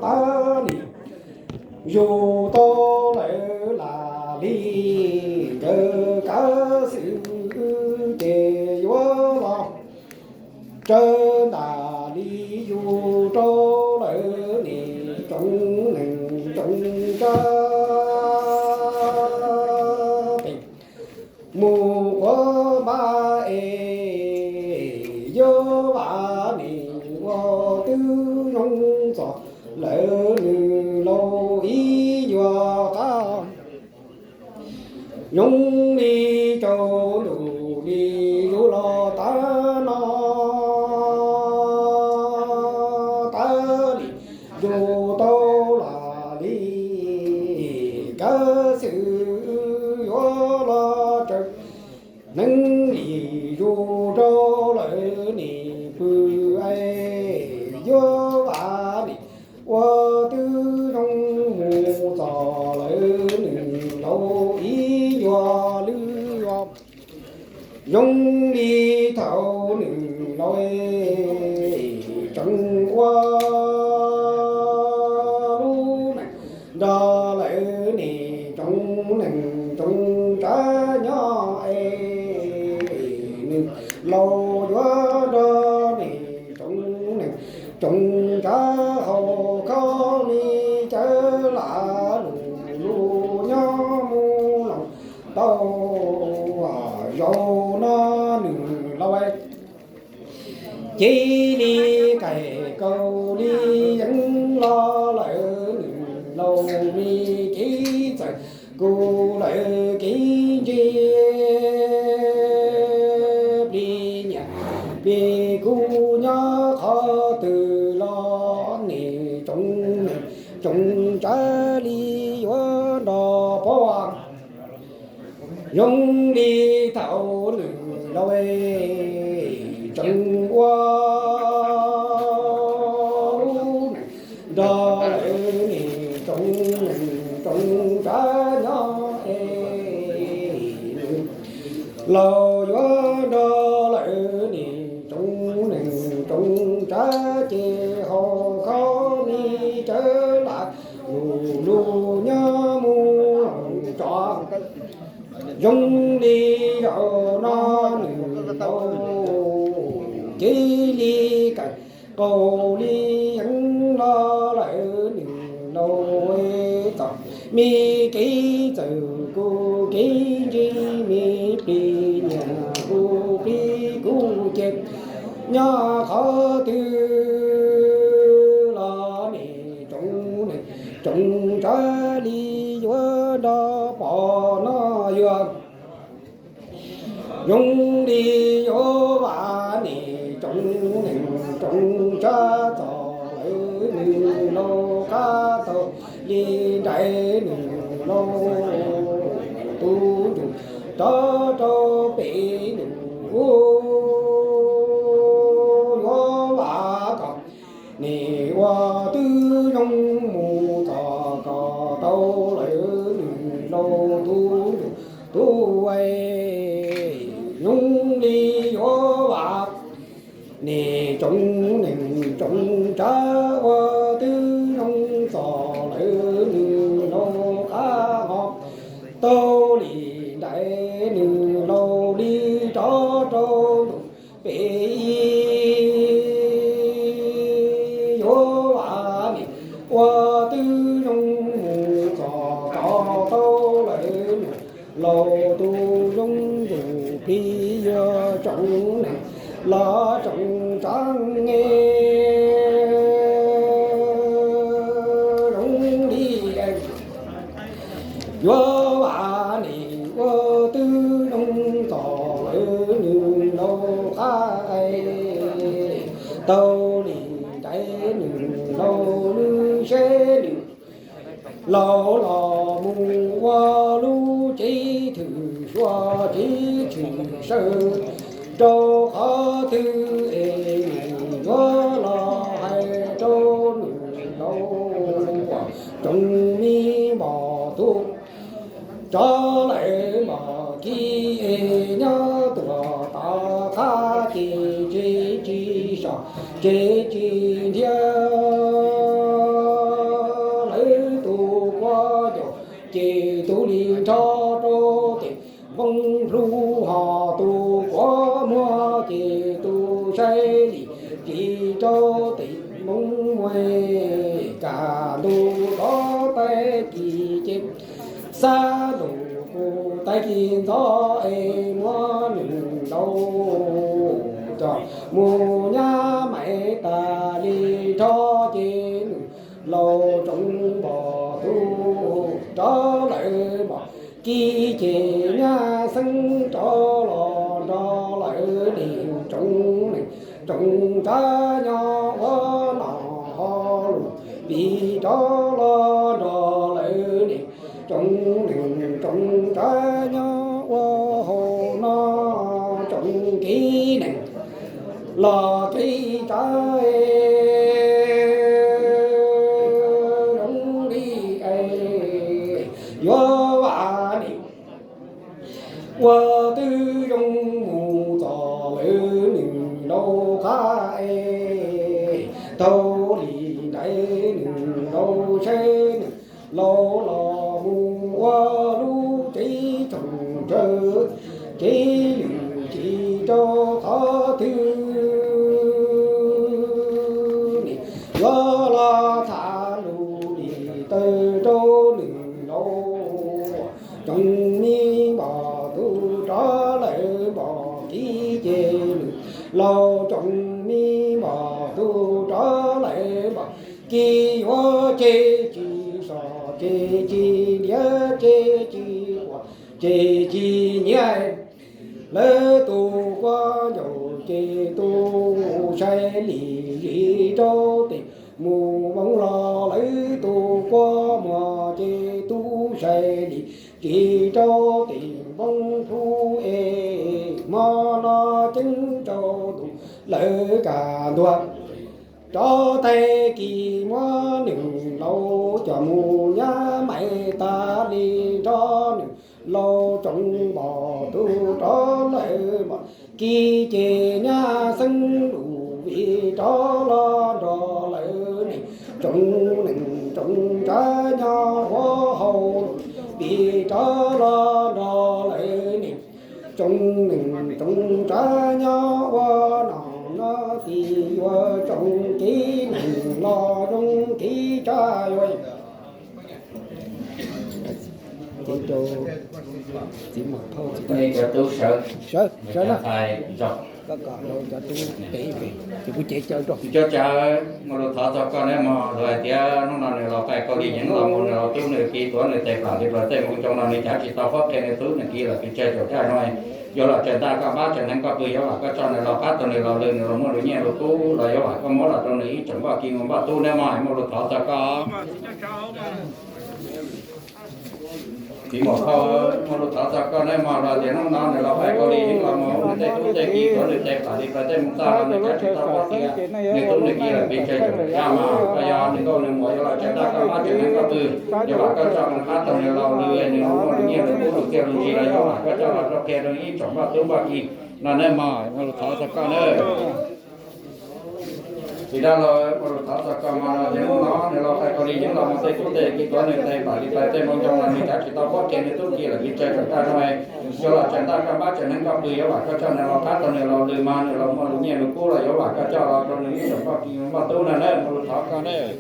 tab lis yug tau lawm lam li nkawd kav xwm ces yuav los tsawg ntag li yug rau lawm nim tsoom neeg tsoom tsav pem mus quav npab es yuav vam nim ua twb zoo txog lawm nws laus ib nyuag qab. Zoo li rau ntuj li yug los tag no, tab lis yug tau lam li kav xwm yuav los tsawg neeg li yug rau lawm nim pw es yuav vam nim ua twb zoo mus txog lawm nws laus ib nyuag lwj os. Zoo li thaum nws laus tseem ua lub neej nrog lawv niam tsoom neej tsoom tsav nyob es nws laus yuav nrog niam tsoom neej tsoom tsav haus khob me cawv lam lus lus nyob mus los tau zaum no nws laus cia li kais kaus li yeeb los lawm nws laus me kev txawm kuv lawv kev ntsia plig nyiam plig kuv nyob qhov twg los niam tsoom neej tsoom tsav li yuav nrog pab. Zoo li thaum nws laus tseem ua lub neej nrog lawv niam tsoom neej tsoom tsav nyob es nws laus yuav nrog lawv niam tsoom neej tsoom tsav ces haus khob me cawv lam lus lus nyob mus los tso. Zoo li zaum no nws laus cia li kais kaus li yeeb los lawm nws laus txom me kev txawm kuv kev ntsia me plig nyiam kuv plig kuv ces nyob qhov twg los niam tsoom neej tsoom tsav li yuav nrog pom no yuav zoo li yuav vam niam tsoom neej tsoom tsav txog lawm nws laus qab tau li nraim nws laus tus ntsuj rov rau pem nws ua yuav vam kom niam ua twb zoo mus txog kom tau lawm nws laus tus ntsuj tus ua zoo li yuav vam niam tsoom neej tsoom tsav ua twb zoo txog lawm nws laus qab ho tau li nraim nws laus li rov rau ntug pem yuav vam niam ua twb zoo mus txog tau tau lawm nws laus tus zoo ntsuj plig yuav tsoom neej los tsoom tsav nge zoo li yuav vam niam ua twb zoo txog lawm nws laus qab tau li nraim nws laus lub seb nws laus los mus ua lub cev thwm suav cev tshwm sawv rau qhov twg es nws yuav los hais rau nws laus uas tsoom me mos tub tso lawm mos kib es nyob tuaj tom qab ces tsev tsis so tsev tsis nrhiav lawv tus quab ncaus, ces tus li nrho rau tim npoo hlub ho tus quab muag, ces tus saib lim ris rau tim npoo muag. Kaj ntug rov tais kis ces xab lus kuj tais kis ntxov es muab nws ntaus coj mus nyab mais tas li nrho, ces nws laus tsoom npog tub rov lawv npog kib, ces nyab xeeb rov los nrog lawv neeg tsoom neeg tsoom tsav nyob ua noj ho lus, vim rov los nrog lawv neeg tsoom neeg tsoom tsav nyob ua hauv no, tsoom kev neeg los kev tsav zoo li es yuav vam nim ua twb zoo mus txog lawv neeg laus qab es, tau li ntawd neeg laus saib neeg laus los mus ua lub tsev tsoom tsawv, tsev lwm tsis rau qhov twg ne, yuav los tham lus li tawg rau neeg laus. Tsoom me npog tub rov lawv npog kib, ces nws laus tsoom me npog tub rov lawv npog kib, yuav tseg tsis so, tseg tsis ntiav, tseg tsis quaj, tseg tsis nyiav. Lawv tus quab ncaus ces tus saib lim ris rau tim mus npoo los, lawv tus quab muag ces tus saib lim ris rau tim npoo hlub es, hmo no ceeb rau ntu lawv kaj ntug rov tais kis muab neeg laus coj mus nyab mais tas li nrho, nws laus tsoom npog tub rov lawv npog kib, ces nyab xeeb lus vim rov los nrog lawv neeg tsoom neeg tsoom tsav nyob ua hauv, vim rov los nrog lawv neeg tsoom neeg tsoom tsav nyob ua noj no, ces yuav tsoom kev neeg los zoo kev tsav yuav cev rau txiv muam phauj txiv tub sawv, sawv na, koj kom cov tub pem pem ces kuv cev caw rau. Cov tsawv, muaj lus thov txog koj neb mog, luag hais tias hnub no nws los qais kau li yeev los mus, nws laus tub nws kiv tuav nws tes plam li plaws tej moo ntoo no, nws cav tsis tau qhuab qhia nws tub nws kiv lawm, pes tsawg caum raj no yuav los tsaws ntaj koj npab tsaws hneev koj pw, yuav vam koj tso nws laus qab tau nws laus lw, nws laus muaj lus nyiaj lus kub los yuav vam koj muab los rau nws ib tsoom npoj kis npoj tub neb mog, muaj lus thov txog koj. Txiv muam phauj, muaj lus thov txog koj neb mog, luag tias hnub no nws los qais kau li yeev los mus, nws tej tub tej kiv tuav nws tes plam li plaws tej moo txaj los nws cav tsis tau qhuab qhia nws tub nws kiv lawm, pes tsawg caum raj mog, koj yog nws nkauj nws muam yuav los tsaws ntaj koj npab tsaws hneev koj pw, yuav vam koj tso nws qab tau nws laus lw, nws laus muaj lus nyiaj lus kub lus txiaj lus ntsig los yuav vam koj coj los rau qhia rau nws ib tsoom npoj tub npoj kis no neb mog, muaj lus thov txog koj neb. Tsis dab laug, muaj lus thov txog koj mog, luag tias hnub no nws los qais kau li yeev los mus, tej tub tej kiv tuav nws tes plam li plaws tej moo ntoo los nws cav tsis tau qhuab qhia nws tub kiv lawm, pes tsawg caum raj no yuav los tsaws ntaj koj npab tsaws hneev koj pw, yuav vam koj tso nws laus qab tau nws laus lw mog, nws laus muaj lus nyiaj lus kub los yuav vam koj coj los rau nws ib tsoom npoj kis npoj tub no neb, muaj lus thov koj neb.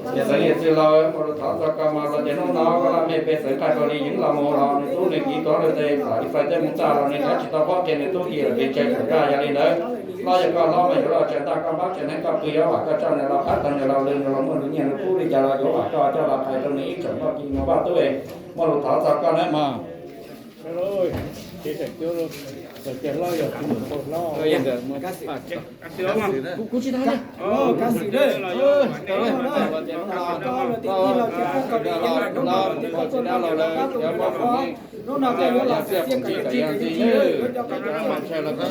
Yawm xeev yawm txwv laus, muaj lus thov txog koj mog, luag tias hnub no koj laj mej pej xeem qais kau li yeev los mus los nws tub nws kiv tuav nws tes plam li plaws tej moo txaj los nws cav tsis tau qhuab qhia nws tub kiv lawm, pes tsawg caum raj, yog li ntawd hlob yog koj hlob mas yuav los tsaws ntaj koj npab tsaws hneev koj pw, yuav vam koj tso nws laus qab tau nws laus lw, nws laus muaj lus nyiaj lus kub li cas los yuav vam koj coj los qhais rau nws ib tsoom npoj kis npoj tub, muaj lus thov txog koj neb mog. Hnub no koj yuav los txiaj kom tsis txawm yam ntxwg, yuav coj koj coj los rau koj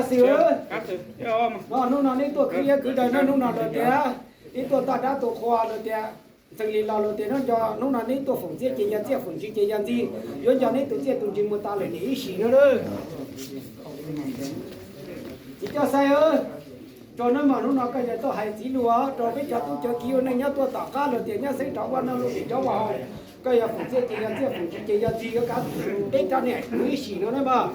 sim os. Qab xwm, hnub no neb tuaj khwv liab khwv daws na, hnub no lawm tias neb tuaj toj dab tuaj qhua lawm tias ntxeev li los lawm tias hnub no neb tuaj foom txiaj ces yog txiaj, foom ntsig ces yog ntsig, yuav nco neb tus txiaj tus ntsig mus tas lawm nim ib sim no lawm. Xais, tso nawb mog, hnub no koj yog tuaj hais txiv lus rau peb cov tub cov kiv ua neej nyob tuaj tom qab los tias nyob xeeb rov vaj no los tim cov vaj hauv. Koj yog foom txiaj ces yog txiaj, foom txig ces yog txig, koj kav tsij peb cov niam ib sim no nawb mog.